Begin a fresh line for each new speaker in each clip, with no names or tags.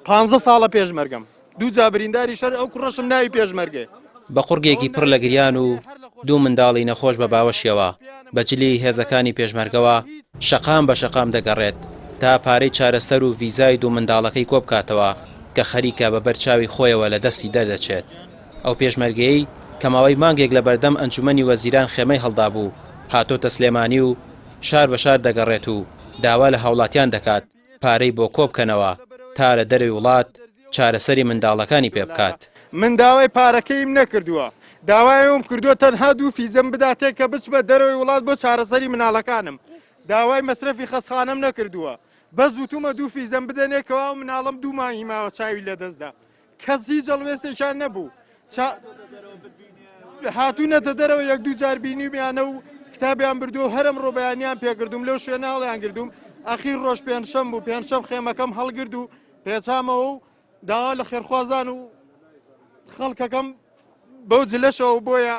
پانزە ساڵە پێشمەرگەم دوو جا برینداری شەر ئەو کوڕەشم ناوی پێشمەرگەیە.
بە قوڕگێکی پڕ لە گریان و دوو منداڵی نەخۆش بە باوەشیەوە، بە جلی هێزەکانی پێشمەرگەوە شەقام بە شەقام دەگەڕێت تا پارەی چارەسەر و ڤیزای دوو منداڵەکەی کۆبکاتەوە کە خەریکە بە بەر چاوی خۆیەوە لە دەستی دەردەچێت. ئەو پێشمەرگەیەی کە ماوەی مانگێک لە بەردەم ئەنجومەنی وەزیران خێمەی هەڵدابوو، هاتۆتە سلێمانی و شار بە شار دەگەڕێت و داوا لە هاوڵاتیان دەکات پارەی بۆ کۆبکەنەوە تا لە دەرەوی وڵات چارەسەری منداڵەکانی پێ بکات.
من داوای پارەکەیم نەکردووە، داوای ئەوم کردووە تەنها دوو فیزەم بداتێ کە بچمە دەرەوەی وڵات بۆ چارەسەری مناڵەکانم، داوای مەسرەفی خەستخانەم نەکردووە، بەس وتومە دوو فیزەم بدەنێ کەوا ئەو مناڵەم دوو مانگی ماوە چاوی لەدەستدا. کەس هیچ هەڵوێستێکیان نەبوو هاتوونەتە دەرەوە یەک دوو جار بینیومیانە و کتابیان بردووە و هەرم ڕۆبیانیان پێکردوم لەو شوێنە هەڵیان گردوم ئەخیر ڕۆژ پێنجشەم بوو پێنجشەم خێمەکەم هەڵگرد و پێچامەوە و داوا لە خێرخوازان و خەڵکەکەم بەو جلەشەوە بۆیە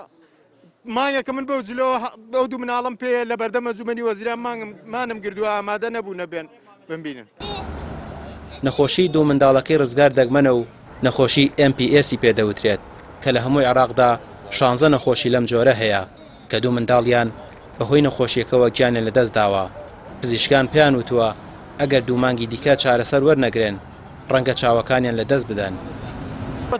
مانگێکە من بەو جلەوە ئەو دوو مناڵم پێیە لە بەردەم ئەنجومەنی وەزیران مانگم مانم گردووە ئامادە نەبوو نەبێن بمبینن.
نەخۆشیی دوو منداڵەکەی ڕزگار دەگمەنە و نەخۆشیی MPS ی پێ دەوترێت کە لە هەموو عێراقدا شانزە نەخۆشی لەم جۆرە هەیە کە دوو منداڵیان بەهۆی نەخۆشییەکەوە گیانیان لەدەستداوە، پزیشکان پێیان وتووە ئەگەر دوو مانگی دیکە چارەسەر وەرنەگرن ڕەنگە چاوەکانیان لەدەست بدەن.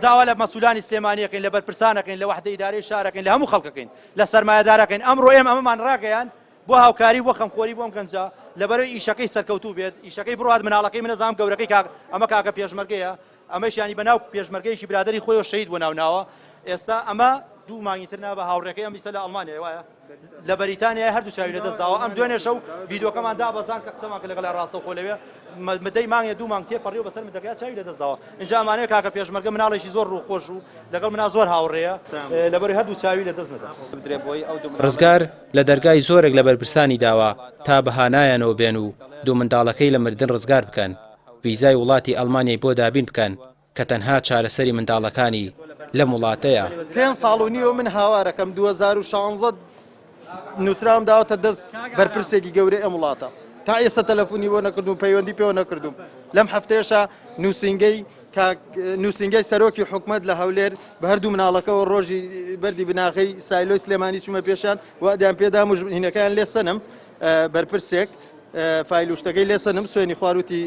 داوا لە مەسولانی سلێمانی ئەکەین، لە بەرپرسان ئەکەین، لە وەحدە ئیدارەی شار ئەکەین، لە هەموو خەڵک ئەکەین، لە سەرمایەدار ئەکەین، ئەمڕۆ ئێمە ئەمەمان ڕاگەیاند بۆ هاوکاری و بۆ خەمخۆری بۆ ئەم گەنجە، لەبەرئەوەی ئیشەکەی سەرکەوتوو بێت، ئیشەکەی بڕوات، مناڵەکەی من ئەزانم گەورەکەی کاک ئەمە کاکە پێشمەرگەیە، ئەمەش یانی بەناو پێشمەرگەیەکی برادەری خۆیەوە شەهید بووە ناو ناوە، ئێستا ئەمە دوو مانگی تر نابە هاوڕێکەی ئەم ئیستا لە ئەڵمانیایە وایە؟ لە بەریتانیای هەردوو چاوی لەدەست داوە ئەم دوێنێ شەو ڤیدیۆکەمان دابەزاند کە قسەمان کرد لەگەڵیا ڕاستەوخۆ لەوێ مدەی مانگێ دوو مانگ تێپەڕیوە بەسەر مدەکەیا چاوی لەدەست داوە ئینجا ئەمانەوێ کاکە پێشمەرگە مناڵێکی زۆر ڕووخۆش و لەگەڵ منا زۆر هاوڕێیە لەبەر هەردوو چاوی لەدەست نەدا.
ڕزگار لە دەرگای زۆرێک لە بەرپرسانی داوە تا بە هانایانەوە بێن و دوو منداڵەکەی لە مردن ڕزگار بکەن، ڤیزای وڵاتی ئەڵمانیای بۆ دابین بکەن کە تەنها چارەسەری منداڵەکانی لەم وڵاتەیە.
پێنج ساڵ و نیوە من هاوارەکەم 2016 نووسراوم داوەتە دەست بەرپرسێکی گەورەی ئەم وڵاتە تا ئێستا تەلەفۆنی بۆ نەکردوم پەیوەندی پێوە نەکردوم لەم هەفتەیەشا نووسینگەی نووسینگەی سەرۆکی حکومت لە هەولێر بە هەردوو مناڵەکەەوە ڕۆژی بەردی بناغەی سایلۆی سلێمانی چوومە پێشان وادیان پێدام و هینەکەیان لێسەنم بەرپرسێک فایل و شتەکەی لێسەنم سوێنی خواروتی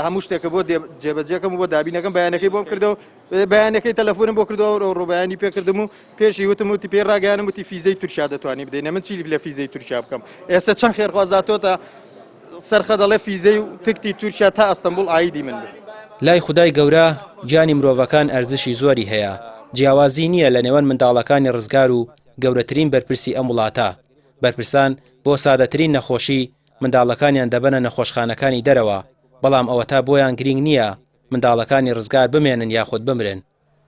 هەموو شتێکە بۆ جێبەجێکەم و بۆ دابینەکەم بەیانەکەی بۆم کردەوە بەیانەکەی تەلەفۆنم بۆ کردەوە و ڕۆبیانی پێکردم و پێشی وتم وتی پێی ڕاگەیانم وتی فیزەی تورکیا دەتوانی بدەینە من چی لە فیزەی تورکیا بکەم ئێستا چەند خێرخوازاتۆتە سەرخە دەڵێ فیزەی و تکتی تورکیا تا ئەستەنبوڵ ئایدی من بێ.
لای خودای گەورە گیانی مرۆڤەکان ئەرزشی زۆری هەیە، جیاوازی نییە لە نێوان منداڵەکانی ڕزگار و گەورەترین بەرپرسی ئەم وڵاتە، بەرپرسان بۆ سادەترین نەخۆشی منداڵەکانیان دەبەنە نەخۆشخانەکانی دەرەوە، بەڵام ئەوەتا بۆیان گرینگ نییە منداڵەکانی ڕزگار بمێنن یاخود بمرن،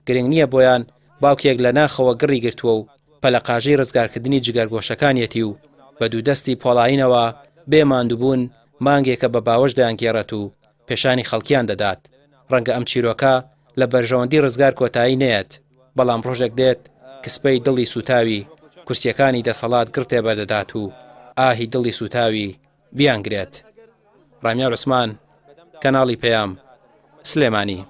گرنگ نییە بۆیان باوکێک لە ناخەوە گڕی گرتووە و پەلەقاژەی ڕزگارکردنی جگەرگۆشەکانیەتی و بە دوو دەستی پۆڵایینەوە بێ ماندووبوون مانگێکە بە باوەش دەیانگێڕێت و پێشانی خەڵکیان دەدات. ڕەنگە ئەم چیرۆکە لە بەرژەوەندی ڕزگار کۆتایی نەیەت، بەڵام ڕۆژێک دێت کسپەی دڵی سووتاوی کورسییەکانی دەسەڵات گڕ تێبەردەدات و ئاهی دڵی سووتاوی بیانگرێت. ڕامیار عوسمان، کەناڵی پەیام، سلێمانی.